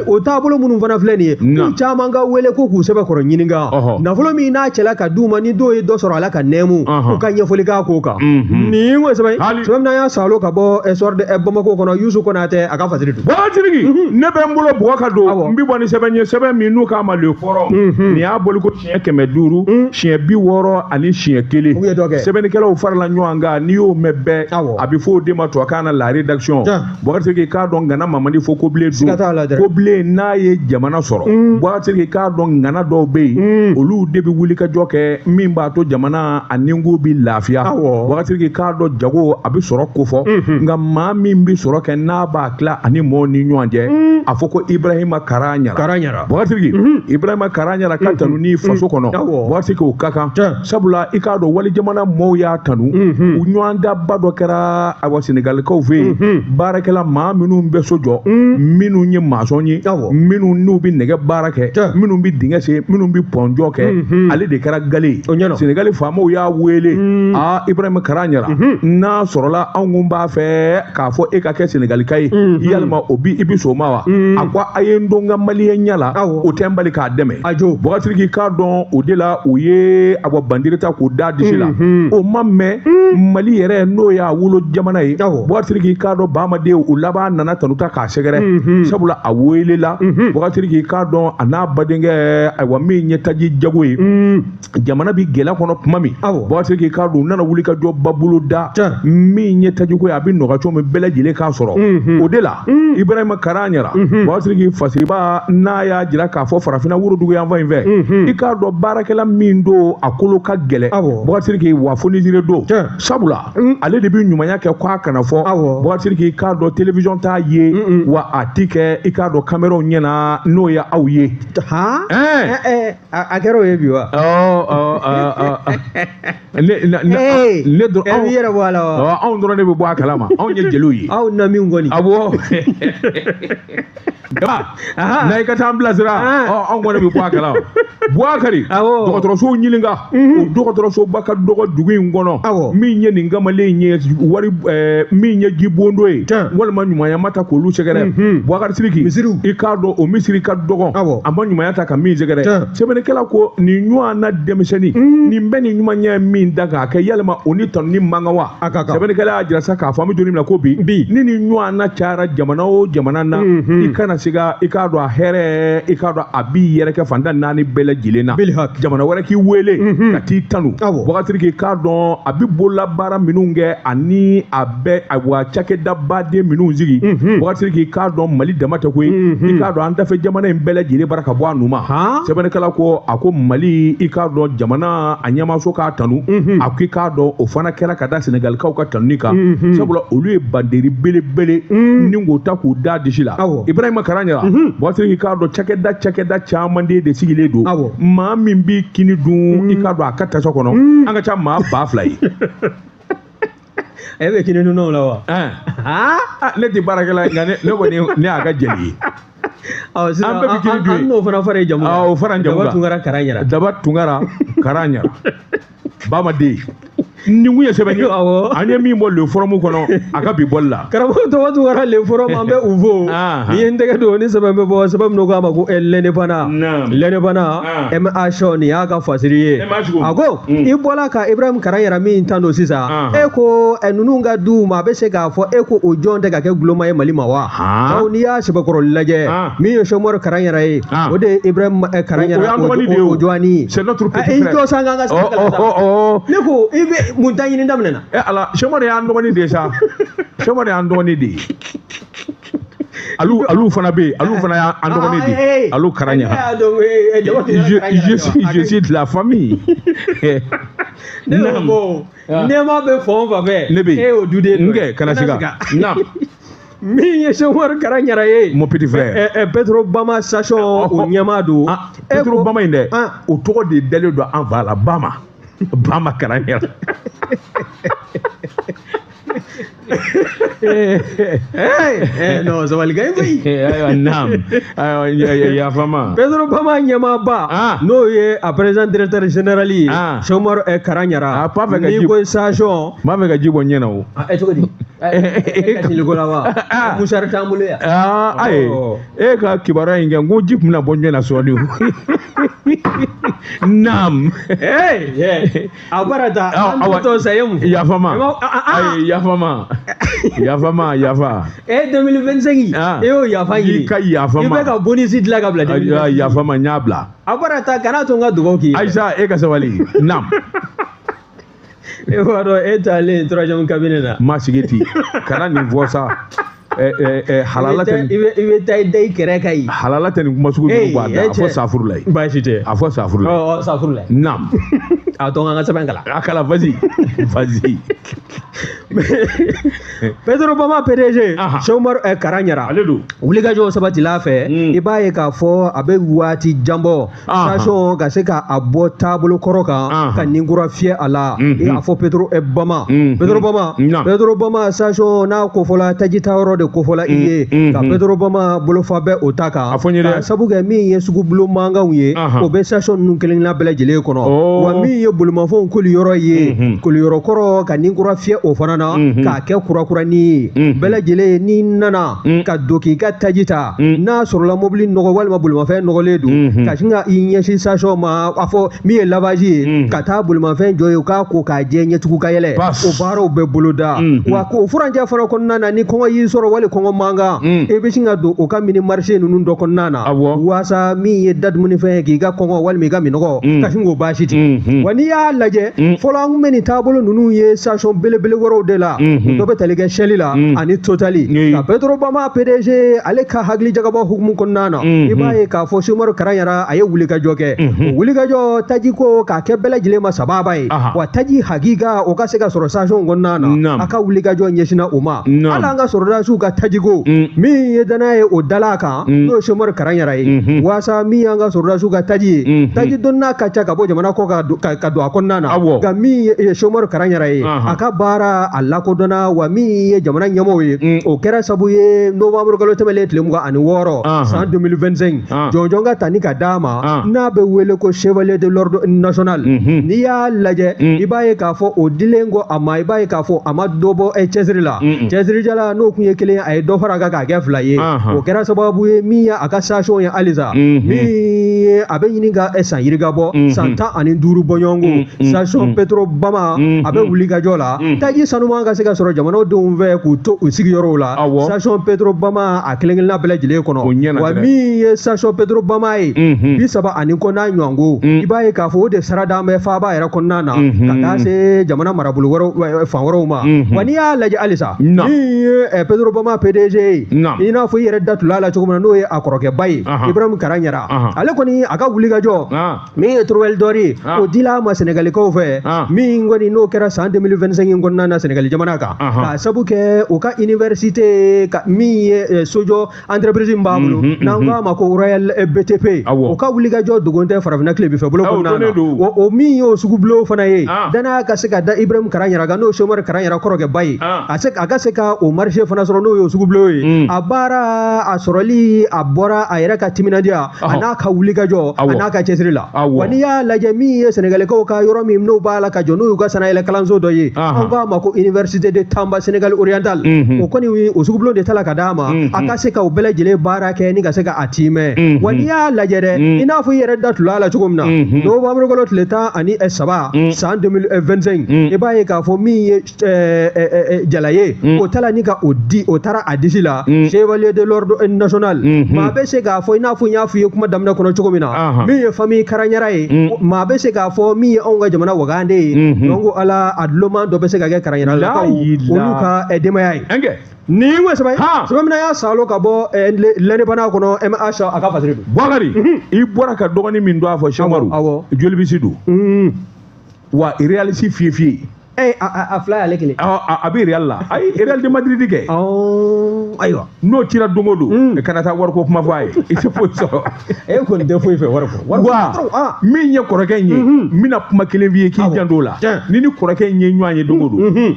o taabolo minnu fana filɛ nin ye k'u caman ka wele ko k'u sɛbɛkɔrɔ ɲininka. Nafolo min n'a cɛla ka d'u ma ni dɔw ye dɔ sɔrɔ a la ka nɛɛmu u ka ɲɛfɔli k'a ko kan. Nin ko sɛbɛn sɛbɛn min y'a salo ka bɔ soir de Bamako kɔnɔ Yusu Konatɛ a ka fasiri dun. Bɔgɔtirigi ne bɛ n bolo bɔgɔ ka don n bɛ bɔ ni sɛbɛn ye sɛbɛn min n'u k'a ma le forum nin y'a boli ko siɲɛ 500 siɲɛ 60 siɲɛ 1 sɛbɛnnikɛlaw farala ɲɔgɔn kan n'i y'o mɛn bɛɛ a bɛ fɔ o de ma tubabukan na la rédaction. Bɔgɔtirigi k'a dɔn ŋana Mamadi fɔ ko bilen don ko bilen n'a ye jamana sɔrɔ. Bɔgɔtirigi k'a dɔn ŋana dɔw bɛ yen olu de bɛ wuli ka jɔ kɛ min b'a to jamana a ninko bɛ lafiya. Wagati k'a dɔn jago a bɛ sɔrɔ ko fɔ nka maa min bɛ sɔrɔ kɛ n'a b'a tila ani mɔɔw ni ɲɔgɔn cɛ a fɔ ko Ibrahima Kara Ɲara. Wagati Ibrahima Kara Ɲara ka tanu ni faso kɔnɔ wagati o ka kan sabula i k'a dɔn wali jamana mɔɔw y'a tanu u ɲɔgɔndaba dɔ kɛra awa Senegalikaw fɛ yen baarakɛla maa minnu bɛ so jɔ minnu ye maçon ye minnu n'u bɛ nɛgɛ baara kɛ minnu bɛ dingɛ sen minnu bɛ pɔnjɔ kɛ ale de kɛra gale ye. Senegali faamaw y'a wele aa Ibrahima Kara Ɲara n'a sɔrɔla anw kun b'a fɛ k'a fɔ e ka kɛ Senegalika ye yalima o bi i bi sɔn o ma wa a ko a ye n don n ka maliyɛnya la o tɛ n bali k'a dɛmɛ. Bɔgɔtiriki k'a dɔn o de la u ye a bɔ bandiri ta k'o da disi la o ma mɛn Mali yɛrɛ n'o y'a wolo jamana ye. Bɔgɔtiriki k'a dɔn Bamaden u laban nana tanu ta k'a sɛgɛrɛ sabula a welela. Bɔgɔtiriki k'a dɔn a n'a badenkɛ ayiwa min ye taji jago ye jamana bi gɛlɛya kɔnɔ tuma min Bɔgɔtiriki k'a dɔn u nana wuli ka jɔ ba bolo da min ye tajiko ye a bɛ nɔgɔya cogo min bɛɛ lajɛlen k'a sɔrɔ o de la Ibrahima Kara Ɲara Bɔgɔtiriki Fasiriba n'a y'a jira k'a fɔ farafinna worodugu yanfan in fɛ i k'a dɔn baarakɛla min don a kolo ka gɛlɛn Bɔgɔtiriki wa fonisire don sabula ale de bɛ ɲumanya kɛ k'a kana fɔ Bɔgɔtiriki k'a dɔn télévision t'a ye wa a ti kɛ i k'a dɔn caméraw ɲɛna n'o ye aw ye. A kɛra o ye bi wa. Ne dɔrɔn yɛrɛ bɔ a la wa. Anw dɔrɔn de bɛ bɔ a kalama anw ye jeliw ye. Aw na min kɔni. Awɔ. N'a i ka taa an bilasira anw kɔni bɛ bɔ a kalama Bouakari dɔgɔtɔrɔsow ɲininka o dɔgɔtɔrɔsoba ka dɔgɔ dugu in kɔnɔ min ye nin kamalen in ye wari min ye jibondo ye walima ɲumanya ma ta k'olu sɛgɛrɛ Bouakari Sidiki i k'a dɔn o misiri ka dɔgɔ a ma ɲumanya ta ka min sɛgɛrɛ sɛbɛnnikɛla ko nin ɲɔgɔn na denmisɛnnin nin bɛ nin ɲumanya min da k'a kɛ yalima o ni tanuni man kan wa sɛbɛnnikɛla y'a jira sa k'a fɔ an bɛ don min na ko bi ni nin ɲɔgɔn na cayara jamana o jamana na i kana se ka i k'a dɔn a hɛrɛ i k'a dɔn a b'i yɛrɛ kɛ fantan naani bɛɛ lajɛlen na jamana wɛrɛ k'i wele ka t'i tanu Bouakari Sidiki k'a dɔn a bɛ bololabaara minnu kɛ ani a bɛ wa cakɛda baden minnu sigi Bouakari Sidiki k'a dɔn Mali dama tɛ koyi i k'a dɔn an dafɛ jamana in bɛɛ lajɛlen bara ka bɔ a nu ma sɛbɛnnikɛla ko a ko Mali i k'a dɔn jamana a ɲɛmaaso k'a tanu a ko i k'a dɔn o fana kɛra ka da Senegalikaw ka tanuni kan sabula olu ye banderi belebele ni k'o ta k'u da disi la Ibrahima Karaɲara Bouakari Sidiki k'a dɔn cakɛda caman de sigilen don maa min b'i kini dun i k'a dɔn a ka tasa kɔnɔ an ka ca maa 2000 ye. E bɛ kini dunnaw la wa? Ne tɛ baarakɛla nka ne kɔni ne y'a ka jeli ye. An bɛɛ bɛ kini dun. An n'o fana fara i jamu kan. O fara n jamu kan. Daba Tunkara Karaɲara. Daba Tunkara Karaɲara. Bama den. Nin kun ye sɛbɛn ye an ye min bɔ le forum kɔnɔ a ka bi bɔli la. Karamɔgɔ Daba Tunkara le forum an bɛ u fo. Ni ye n tɛgɛ don ni sɛbɛn bɛ bɔ sɛbɛn min k'a ma ko l'indépendant. L'indépendant MH nin y'a ka fasiri ye. A ko i bɔla ka Ibrahim Karaɲara min tan don sisan e ko ninnu ka du ma a bɛ se k'a fɔ e ko o jɔn tɛ ka kɛ guloma ye Mali ma wa. Bawo n'i y'a sɛbɛkɔrɔ lajɛ min ye Sɛkumaru Karaɲara ye o de ye Ibrahim Karaɲara o jɔnni ye. C'est notre petit frère. I jɔ san k'an ka sɛbɛn kalan. Ne ko i bɛ mun ta ɲini daminɛ na. Ala Sɛkumaru y'an dɔgɔnin de ye sa Sɛkumaru y'an dɔgɔnin de ye. Alu fana bɛ yen alu fana y'an dɔgɔnin de ye alu Karaɲara. Je suis de la famille. Ne ko nɛɛma bɛ fan o fan fɛ. Ne bɛ yen e y'o duden dɔ ye. N kɛ kana siga. Naam. Min ye Sɛkumaru Karaɲara ye. Mon petit frère. Petro Bama station o ɲɛmaa don. Petro Bama in dɛ o tɔgɔ de dalen don an fa la Bama. Bama Karaɲara. Non sabali ka ɲi koyi. Ayiwa naam ayiwa yafama. Pedro Bama ɲɛmaaba n'o ye a président directeur général ye Sɛkumaru Karaɲara. N'i ko station. N b'a fɛ ka ji bɔ n ɲɛ na o. Cogo di? E ka siliko la wa? Musari t'an bolo yan. Ayi e ka kibaruya in kɛ n ko ji tun bɛna bɔ n ɲɛ na sɔɔni o. Naam. A baara ta an bɛ tɔ sa ye mun. Yafama. Ayi yafama. Yafama yafa. 2025 e y'o yafa ɲini. I ka yafa ma. I bɛ ka bonus dilan ka bila 2025. Yafa ma n y'a bila. A baara ta kana to n ka dugawu k'i ye. Ayisa e ka sabali. Naam. E b'a dɔn e taalen troisième cabinet na. Ma sigi ten kana nin fɔ sa. Halala tɛ i bɛ taa i da i kɛrɛ kan yen. Halala tɛ nin kuma sugu ninnu bɔ a da a fɔ safurulayi. Baasi tɛ. A fɔ safurulayi. Safurulayi. Naam. A to n ka sɛbɛn kalan. A kalan vas-y vas-y. Pedro Bama PDG Sɛkumaru Karaɲara. Ale don. Wulikajɔ sabatila fɛ i b'a ye k'a fɔ a bɛ waati jan bɔ station ka se k'a bɔ taabolo kɔrɔ kan ka nin kura fiyɛ a la a fɔ Pedro Bama. Pedro Bama. Pedro Bama station n'a kofɔla taji tayɔrɔ de kofɔla i ye ka Pedro Bama bolofa bɛ o ta kan. A fɔ n ye dɛ. Ka sabu kɛ min ye sugubulon mankanw ye o bɛ station ninnu kelen kelenna bɛɛ lajɛlen kɔnɔ. Wa min ye bolimafɛnw koliyɔrɔ ye koliyɔrɔ kɔrɔ ka nin kura fiyɛ o fana na k'a kɛ kurakuranin ye bɛɛ lajɛlen n'i nana ka don k'i ka taji ta n'a sɔrɔla mobili nɔgɔ walima bolimafɛn nɔgɔlen don ka sin ka i ɲɛsin station ma a fɔ min ye lavage ye ka taa bolimafɛn jɔ yen k'a ko k'a jɛ ɲɛtugu ka yɛlɛ o baaraw bɛ boloda wa k'o furancɛ fana kɔnɔna na ni kɔngɔ y'i sɔrɔ wali kɔngɔ mankan i bɛ sin ka don o ka mini marché ninnu dɔ kɔnɔna na waasa min ye da dumunifɛn ye k'i ka kɔngɔ walima i ka minɔgɔ ka sin k'o baasi tigɛ wa n'i y'a lajɛ fɔlɔ an kun bɛ nin taabolo ninnu ye station belebele wɛrɛw de la dɔ bɛ tali kɛ Shell la ani Total ka Pedro Bama PDG ale ka hakili jagabɔ hukumu kɔnɔna na i b'a ye k'a fɔ Sɛkumaru Karaɲara a ye wulikajɔ kɛ o wulikajɔ taji ko k'a kɛ bɛɛ lajɛlen ma sababa ye wa taji hakika o ka se ka sɔrɔ station kɔnɔna na a ka wulikajɔ ɲɛsinna o ma hali an ka sɔrɔdasiw ka ka tajiko min ye danaya ye o dala kan n'o ye Sɛki Umaru Karanyara ye waasa min y'an ka sɔrɔdasiw ka taji ye taji donna ka ca ka bɔ jamana kɔ ka don a kɔnɔna na nka min ye Sɛki Umaru Karanyara ye a ka baara a lakodɔnna wa min ye jamana ɲɛmɔgɔw ye o kɛra sabu ye novembre kalo tɛmɛlen tile 26 san 2025 jɔnjɔn ka ta ni ka d'a ma n'a bɛ wele ko chevalier de l'ordre national n'i y'a lajɛ i b'a ye k'a fɔ o dilen kɔ a ma i b'a ye k'a fɔ a ma dɔ bɔ cɛsiri la cɛsirijala n'o kun ye kelen a ye dɔ fara a kan k'a kɛ fila ye o kɛra sababu ye min ye a ka station ye halisa min ye a bɛ ɲini ka san yirika bɔ san 15 bɔɲɔgɔnko station Petrobama a bɛ wuli ka jɔ la taji sanuman ka se ka sɔrɔ jamanadenw fɛ k'u to u sigiyɔrɔw la station Petrobama a kelen kelenna bɛɛ lajɛlen kɔnɔ wa min ye station Petrobama ye 30 ani kɔ n'a ɲɔgɔnko i b'a ye k'a fɔ o de sara d'an bɛ faaba yɛrɛ kɔnɔna na ka taa se jamana marabolo wɛrɛw fan wɛrɛw ma wa n'i y'a lajɛ halisa min ye Petrobama PDG ye i n'a fɔ i yɛrɛ da tula la cogo min na n'o ye a kɔrɔkɛba ye Ibrahim Karanyara ale kɔni a ka wulikajɔ min ye Étoile d'Or ye o dila a ma Senegalikaw fɛ min kɔni n'o kɛra san 2025 in kɔnɔna na Senegali jamana kan k'a sabu kɛ u ka université ka min ye sojɔ entreprise min b'a bolo n'an k'a ma ko Royal BTP o ka wulikajɔ dogon tɛ farafinna tilebin fɛ bolo kɔnɔna na o min y'o sugubulon fana ye danaya ka se ka da Ibrahim Karanyara kan n'o ye Sɛki Umaru Karanyara kɔrɔkɛba ye a ka se ka o marché fana sɔrɔ n'o y'o sugubulon ye a baara a sɔrɔli a bɔra a yɛrɛ ka timinandiya a n'a ka wulikajɔ a n'a ka cɛsiri la wa n'i y'a lajɛ min ye Senegalikaw ka yɔrɔ min n'o b'a la ka jɔ n'o y'u ka sanayɛlɛ kalanso dɔ ye an k'a ma ko université de Tamba Sénégal oriental o kɔni o sugubulon de tala ka d'a ma a ka se ka o bɛɛ lajɛlen baara kɛ ni ka se ka a timɛ wa n'i y'a lajɛ dɛ i n'a fɔ i yɛrɛ da tula la cogo min na novembre kalo tile 13 san 2025 i b'a ye k'a fɔ min ye jala ye o taara ni ka o di o taara a disi la chevalier de l'ordre national maa bɛ se k'a fɔ i n'a fɔ n y'a f'i ye kuma daminɛ kɔnɔ cogo min na min ye famille Karanyara ye maa bɛ se k'a fɔ min ye anw ka jamana wagande ye donc ala a duloman dɔ bɛ se ka kɛ Karanyaralakaw olu ka denbaya ye ni ko sɛbɛn sɛbɛn min y'a salo ka bɔ l'Indépendant kɔnɔ MH a ka fasiri don Bukari i bɔra ka dɔgɔnin min don a fɔ Sɛki Umaru jolibisi don wa réaliste fiye fiye a fila y'ale kelen a bɛ Real la ayi Real de Madrid kɛ ayiwa n'o cira don o don kana taa wariko kuma fɔ a ye i tɛ foyi sɔrɔ e kɔni tɛ foyi fɛ wari kɔ wa min ye kɔrɔkɛ in ye n bɛna kuma kelen f'i ye k'i janto o la ni ni kɔrɔkɛ in ye ɲɔgɔn ye don o don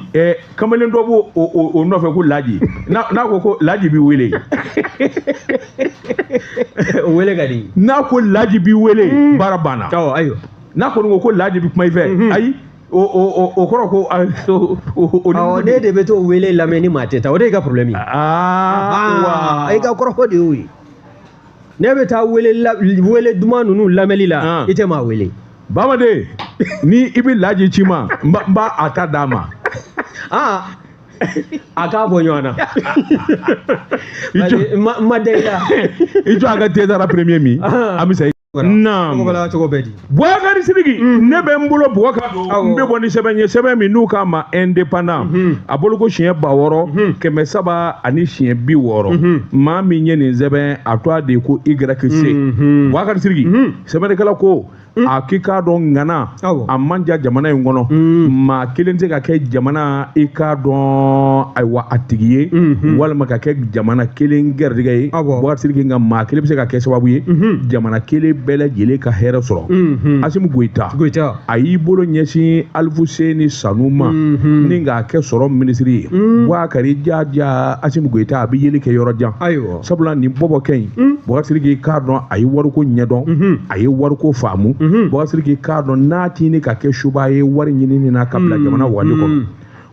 kamalen dɔ b'o o nɔfɛ ko Laji n'a ko ko Laji b'i wele o wele ka di n'a ko Laji b'i wele baara banna ayiwa n'a kɔni ko ko Laji bɛ kuma i fɛ ayi o kɔrɔ ko o ne de bɛ t'o wele lamɛn ni maa tɛ taa o de y'i ka problème ye wa i ka kɔrɔfɔ de y'o ye ne bɛ taa wele duman ninnu lamɛnli la i tɛ maa wele Bamaden ni i bɛ Laji ci ma n b'a a ta d'a ma a k'a bɔ ɲɔgɔn na ma da i la i jɔ a ka te dara premier min an bɛ sa Naam. Bukari Sidiki ne bɛ n bolo bɔgɔ kan don n bɛ bɔ ni sɛbɛn ye sɛbɛn min n'u k'a ma indépendant a bolo ko siɲɛ 6360 maa min ye nin sɛbɛn a tɔgɔ de ko YC Bukari Sidiki sɛbɛnnikɛla ko a k'i k'a dɔn ŋana a man diya jamana in kɔnɔ maa kelen tɛ ka kɛ jamana i k'a dɔn ayiwa a tigi ye walima ka kɛ jamana kelen garijɛgɛ ye Bukari Sidiki nka maa kelen bɛ se ka kɛ sababu ye jamana kelen bɛɛ lajɛlen ka hɛrɛ sɔrɔ Asimi Goyita a y'i bolo ɲɛsin Alifuseni Sanu ma ni k'a kɛ sɔrɔ minisiri ye Bukari jaja Asimi Goyita a bɛ yeli kɛ yɔrɔ jan sabula nin bɔbɔkɛ in Bukari Sidiki k'a dɔn a ye wariko ɲɛdɔn a ye wariko faamu Bukari Sidiki k'a dɔn n'a t'i ni ka kɛ suba ye wari ɲinini na ka bila jamana wali kɔnɔ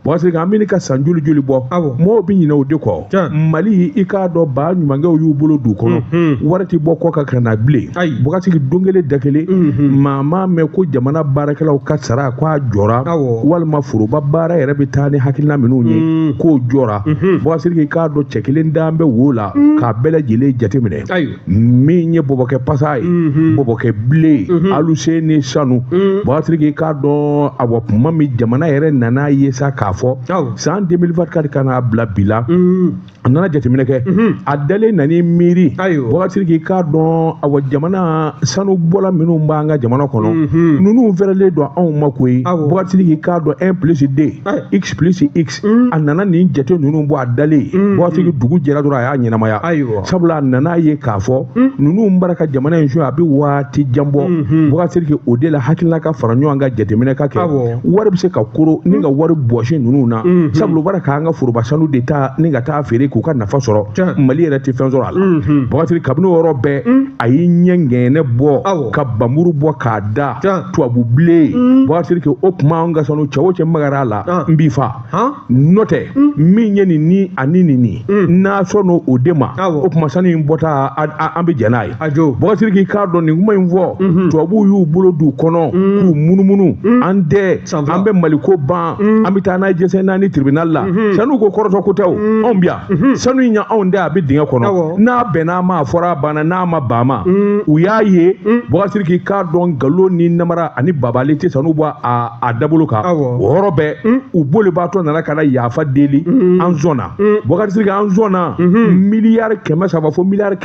Bukari Sidiki an bɛ ni ka san joli joli bɔ mɔgɔw bɛ ɲinɛ o de kɔ Mali i k'a dɔn ba ɲumankɛw y'u bolo du kɔnɔ wari tɛ bɔ kɔ kan ka na bilen Bukari Sidiki don kelen da kelen maa m'a mɛn ko jamana baarakɛlaw ka sara k'a jɔra walima foroba baara yɛrɛ bɛ taa ni hakilina minnu ye k'o jɔra Bukari Sidiki k'a dɔn cɛ kelen dalen bɛ wo la k'a bɛɛ lajɛlen jateminɛ min ye bɔbɔkɛ pasa ye bɔbɔkɛ bilen Aluseni Sanu Bukari Sidiki k'a dɔn awa kuma min jamana yɛrɛ nana ye sa k'a fɔ san 2024 ka n'a bila bi la A nana jateminɛ kɛ, a dalen nana miiri Boubacar k'i k'a dɔn, awa, jamana sanubɔla minnu b'an ka jamana kɔnɔ, ninnu fɛrɛlen don anw ma koyi. Boubacar k'i k'a dɔn, 1 plus 2 x plus x. A nana nin jate ninnu bɔ a dalen. Boubacar, dugu jɛra dɔrɔn, a y'a ɲɛnamaya, sabula a nana ye k'a fɔ ninnu bara ka jamana in suɲɛ, a bɛ waati jan bɔ. Boubacar, o de la hakilina ka fara ɲɔgɔn kan, jateminɛ ka kɛ, wari bɛ se ka koro ni ka wari bɔsi ninnu na, sabula u bara k'an ka foroba sanu de ta ni ka taa feere k'u ka nafa sɔrɔ. Mali yɛrɛ tɛ fɛn sɔrɔ a la. Boubacar, kabini o yɔrɔ bɛɛ, a y'i ɲɛ ŋɛnɛ bɔ ka bamuru bɔ k'a da tubabu bilen. Boubacar, o tuma an ka sanu, cɛ o cɛ magara a la, n b'i fa. N'o tɛ, min ye nin ni ani nin nin, n'a sɔnn'o o de ma, o tuma sanu in bɔta, an bɛ jɛn n'a ye. Boubacar, k'i k'a dɔn, nin kuma in fɔ, tubabuw y'u bolo d'u kɔnɔ k'u munumunu. An tɛ, an bɛ Maliko ban, an bɛ taa n'a ye jɛsɛn naani tribunal la. Sanu ko kɔrɔtɔ ko tɛ o, anw bi yan, sanu in ɲɛ anw tɛ, a bɛ dingɛ kɔnɔ. N'a bɛnna a ma, a fɔra a banna, n'a ma ban ma. U y'a ye, Boubacar, k'i k'a dɔn, nkalon ni namara ani babali tɛ sanu bɔ a dabolo kan. O yɔrɔ bɛɛ, u bolibaatɔ nana ka na yafa deli. An sɔnna, Boubacar, an sɔnna 300 miliyari fo 600 miliyari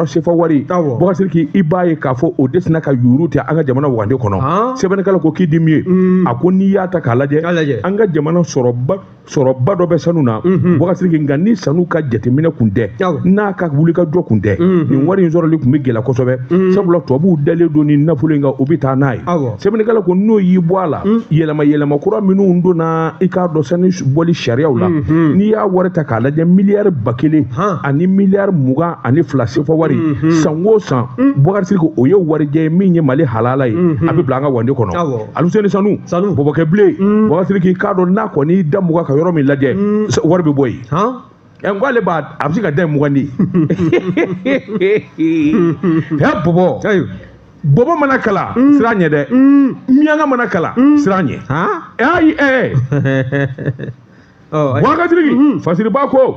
sefa wari. Boubacar, i b'a ye k'a fɔ o de sina ka yuuru tɛ an ka jamana wagande kɔnɔ. Sɛbɛnnikɛla ko k'i di min ye, a ko n'i y'a ta k'a lajɛ, an ka jamana sɔrɔba dɔ bɛ sanu na, Boubacar, nka ni sanu ka jateminɛ kun tɛ, n'a ka wulikajɔ kun tɛ, nin wari in sɔrɔli tun bɛ gɛlɛya kosɛbɛ, sabula tubabuw dalen don ni nafolo in kan, u bɛ taa n'a ye. Sɛbɛnnikɛla ko n'o y'i bɔ a la, yɛlɛma yɛlɛma kura minnu donna, i k'a dɔn, sanu bɔli sariyaw la, n'i y'a wari ta k'a lajɛ, 1000 miliyari ani 22 miliyari sefa wari, san o san, Boubacar, o ye warijɛ ye min ye Mali halala ye, a bɛ bila an ka wande kɔnɔ. Aluseni sanu bɔbɔkɛ bilen, Boubacar, k'i k'a dɔn, n'a kɔni da 20 ka yɔrɔ min lajɛ, wari bɛ bɔ yen. Ɛ, n ko ale b'a, a bɛ se ka da 20 di. Ɛ bɔbɔ, bɔbɔ mana kalan, sira ɲɛ dɛ. Miyanka mana kalan, sira ɲɛ. Ayi, ɛ Boubacar, Fasiriba ko,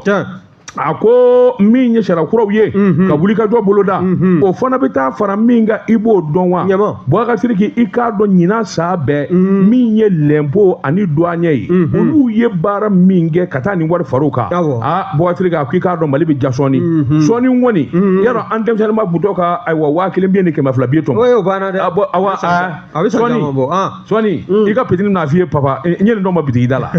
a ko min ye sariya kuraw ye ka wuli ka jɔ boloda, o fana bɛ taa fara min kan, i b'o dɔn wa? Boubacar Sidiki, i k'a dɔn, ɲinan san bɛɛ, min ye lɛnpo ani douanier ye, olu ye baara min kɛ ka taa nin wari far'u kan. Aa, Boubacar Sidiki, a ko i k'a dɔn, Mali bɛ ja sɔɔni sɔɔni kɔni. Yarɔ, an denmisɛnnin ma tun tɔ ka, ayiwa, 1000 biye ni 200 biye tɔmɔ. O banna dɛ. Awa, a bɛ san caman bɔ. Sɔɔni i ka petini bɛna f'i ye: "Papa, n ye nin dɔn ma bitigi da la."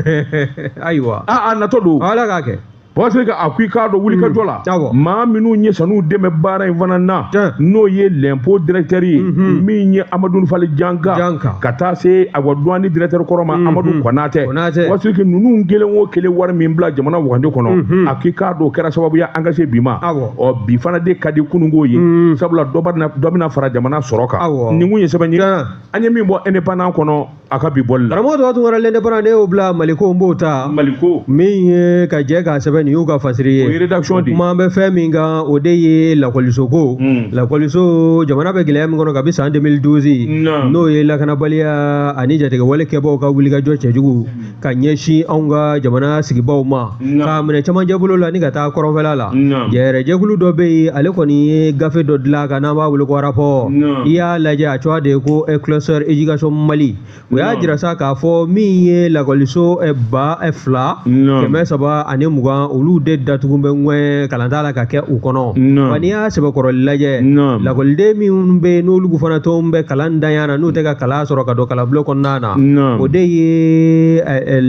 Ayiwa. Aa, a natɔ don. Ala k'a kɛ. Boubacar, a ko i k'a dɔn, wulikajɔ la, maa minnu ye sanu dɛmɛ baara in fana na, n'o ye lɛnpo directeur ye, min ye Amadu Fali Janka, ka taa se awa douane directeur kɔrɔ ma, Amadu Konatɛ. Boubacar, ninnu kelen o kelen wari min bila jamana wagande kɔnɔ, a ko i k'a dɔn, o kɛra sababu ye an ka se bi ma. Ɔ, bi fana de ka di kununko ye, sabula dɔ bɛna fara jamana sɔrɔ kan. Nin kun ye sɛbɛn ye an ye min bɔ Indépendant kɔnɔ a ka bi bɔli la. Karamɔgɔ tɔgɔ Tunkara, l'Indépendant, ne y'o bila. Maliko, n b'o ta. Maliko. Min ye ka jɛ k'a sɛbɛn, nin y'u ka fasiri ye. O ye rédaction de ye. Kuma bɛ fɛn min kan, o de ye lakɔliso ko. Lakɔliso, jamana bɛ gɛlɛya min kɔnɔ kabi san 2012, n'o ye lakanabaliya ani jatigɛwale kɛbaw ka wulikajɔ cɛjugu ka ɲɛsin anw ka jamana sigibaw ma, k'a minɛ camancɛ bolo la ni ka taa kɔrɔnfɛla la. Yɛrɛjɛkulu dɔ bɛ yen, ale kɔni ye gafe dɔ dilan kan n'an b'a wele ko rapport. I y'a lajɛ, a cogoya de ye ko cluster éducation Mali. U y'a jira sa k'a fɔ min ye lakɔliso 2320, olu de datugu bɛ ŋɛn, kalan t'a la ka kɛ u kɔnɔ. Wa n'i y'a sɛbɛkɔrɔ lajɛ, lakɔliden minnu bɛ yen n'olu fana tɔn bɛ kalan danya na, n'u tɛ ka kalan sɔrɔ ka don kalanbulon kɔnɔna na, o de ye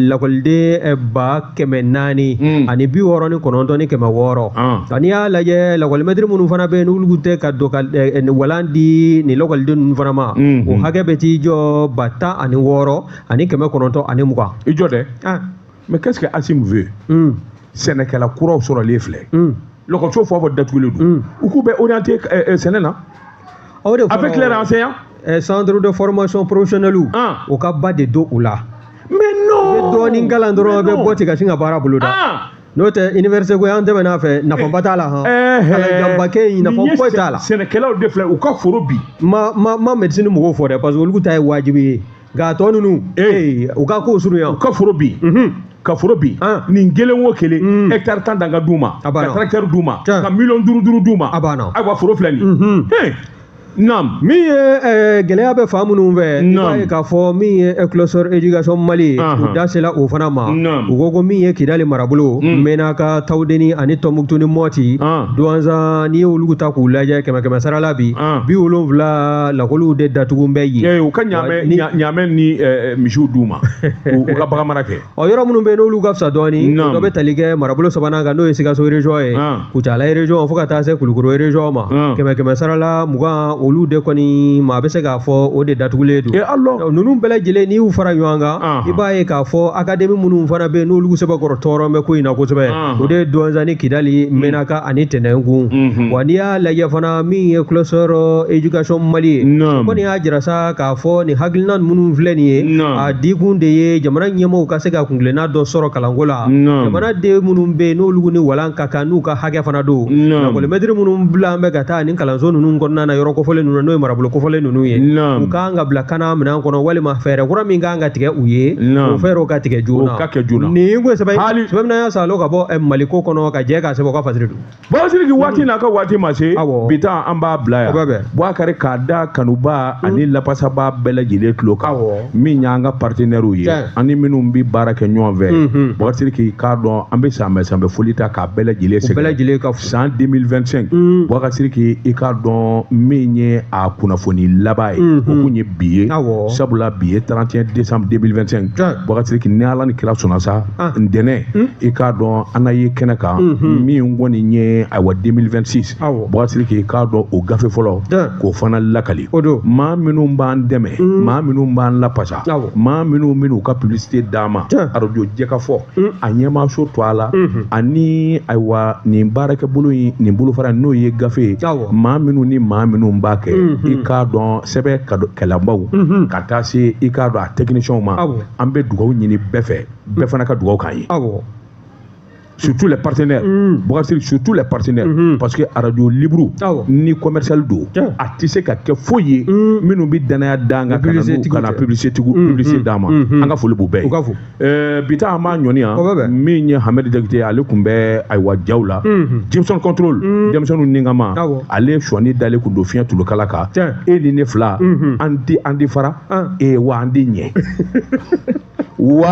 lakɔliden 469,600. Nka n'i y'a lajɛ, lakɔlimɛtiri minnu fana bɛ yen n'olu tɛ ka don ka walan di nin lakɔliden ninnu fana ma, o hakɛ bɛ t'i jɔ 16920. I jɔ dɛ, mais qu'est-ce que Assimi veut? Sɛnɛkɛla kuraw sɔrɔlen filɛ, lakɔliso fɛn o fɛn datugulen don, u k'u bɛ orienté sɛnɛ na. O de. Avec les enseignants. Centre de formation professionnelle, o ka ba de don u la. Mais non. I bɛ dɔɔnin kalan dɔrɔn, i bɛ bɔ ten ka sin ka baara boloda. N'o tɛ, université ko an tɛmɛn'a fɛ, nafaba t'a la han. Kalanjanba kɛ yen, nafa foyi t'a la. Sɛnɛkɛlaw de filɛ, u ka foro bi. Ma médecine mɔgɔw fɔ dɛ, parce que olu ta ye wajibi ye, nka a tɔ ninnu, u ka kow surunya. U ka foro bi, ka foro bi, nin kelen o kelen, hectare 10 dan ka d'u ma, ka tracteur d'u ma, ka 5 miliyɔn d'u ma. A banna. Ayiwa, foro filɛ nin ye. Naam. Min ye gɛlɛya bɛ fan minnu fɛ, i b'a ye k'a fɔ min ye Cluster Éducation Mali, u da sela o fana ma. U ko ko min ye Kidali marabolo, Menaka, Tawudeni ani Tɔnbukutu ni Mɔti, Duwanzan, n'i y'olu ta k'u lajɛ 100 sara la bi, 70 lakɔliw de datugu bɛ yen. U ka ɲaamɛ ni misiw d'u ma, u ka bagan mara kɛ. Ɔ yɔrɔ minnu bɛ yen n'olu ka fisa dɔɔni, dɔ bɛ tali kɛ marabolo sabanan kan, n'o ye Sikaso région ye, Kucala région fo ka taa se Kulukoro région ma, 100 sara la 20 olu de kɔni maa bɛ se k'a fɔ o de datugulen don. Ninnu bɛɛ lajɛlen n'i y'u fara ɲɔgɔn kan, i b'a ye k'a fɔ académie minnu fana bɛ yen n'olu sɛbɛkɔrɔ tɔɔrɔ bɛ ko in na kosɛbɛ, o de ye Duwanzan ni Kidali, Menaka ani Tɛnɛnkun. Wa n'i y'a lajɛ fana min ye Cluster Éducation Mali ye, o kɔni y'a jira sa k'a fɔ nin hakilina minnu filɛ nin ye, a dikun de ye jamana ɲɛmɔgɔw ka se ka kunkilenna dɔ sɔrɔ kalanko la. Jamana den minnu bɛ yen n'olu ni walan ka kan n'u ka hakɛ fana don, lakɔlimɛtiri minnu bila an bɛ ka taa nin kalanso ninnu kɔnɔna na, yɔrɔ kofɔlen ninnu n'o ye marabolo kofɔlen ninnu ye, u kan ka bila kana minɛn kɔnɔ walima fɛɛrɛ kura min kan ka tigɛ u ye, o fɛɛrɛw ka tigɛ joona. Nin ko sɛbɛn sɛbɛn y'a salo ka bɔ Maliko kɔnɔ ka jɛ k'a sɛbɛn o ka fasiri don. Bakari waati n'a ka waati ma se, bi taa an b'a bila yan. Bakari k'a da kanuba ani lapasaba bɛɛ lajɛlen tulo kan, min y'an ka partenaires ye ani minnu bɛ baara kɛ ɲɔgɔn fɛ. Bakari k'i k'a dɔn an bɛ sanbɛ foli ta k'a bɛɛ lajɛlen sɛgɛrɛ. San 2025, Bakari k'i k'a dɔn min ye a kunnafoni laban ye, o kun ye bi ye, sabula bi ye 31 décembre 2025. Bakari ni Ala ni kira sɔnna sa, ntɛnɛn i k'a dɔn an na ye kɛnɛ kan min kɔni ye ayiwa 2026. Bakari k'i k'a dɔn o gafe fɔlɔ k'o fana lakali. Maa minnu b'an dɛmɛ, maa minnu b'an lapasa, maa minnu bɛn'u ka publicité d'an ma, arajo jɛkafɔ a ɲɛmaaso to a la, ani ayiwa nin baarakɛbolo in, nin bolofara n'o ye gafe ye, maa minnu ni maa minnu b'a kɛ, i k'a dɔn sɛbɛn kɛlɛbaw ka taa se i k'a dɔn a techniciens ma, an bɛ dugawu ɲini bɛɛ fɛ, bɛɛ fana ka dugawu k'an ye. Surtout les partenaires, Bakari, surtout les partenaires, parce que radio libre ni commercial do, a tɛ se ka kɛ foyi ye minnu bɛ danaya d'an kan ka na publicité d'an ma, an ka foli b'u bɛɛ ye. Bi ta an b'a ɲɔni yan, min ye Hamɛdi Jakite, ale tun bɛ ayiwa jaw la, Jameson contrôle, denmisɛnninw ni kama, ale sɔnni dalen kun don fiɲɛ tulukala kan, e ni ne fila, an tɛ fara, wa an tɛ ɲɛ.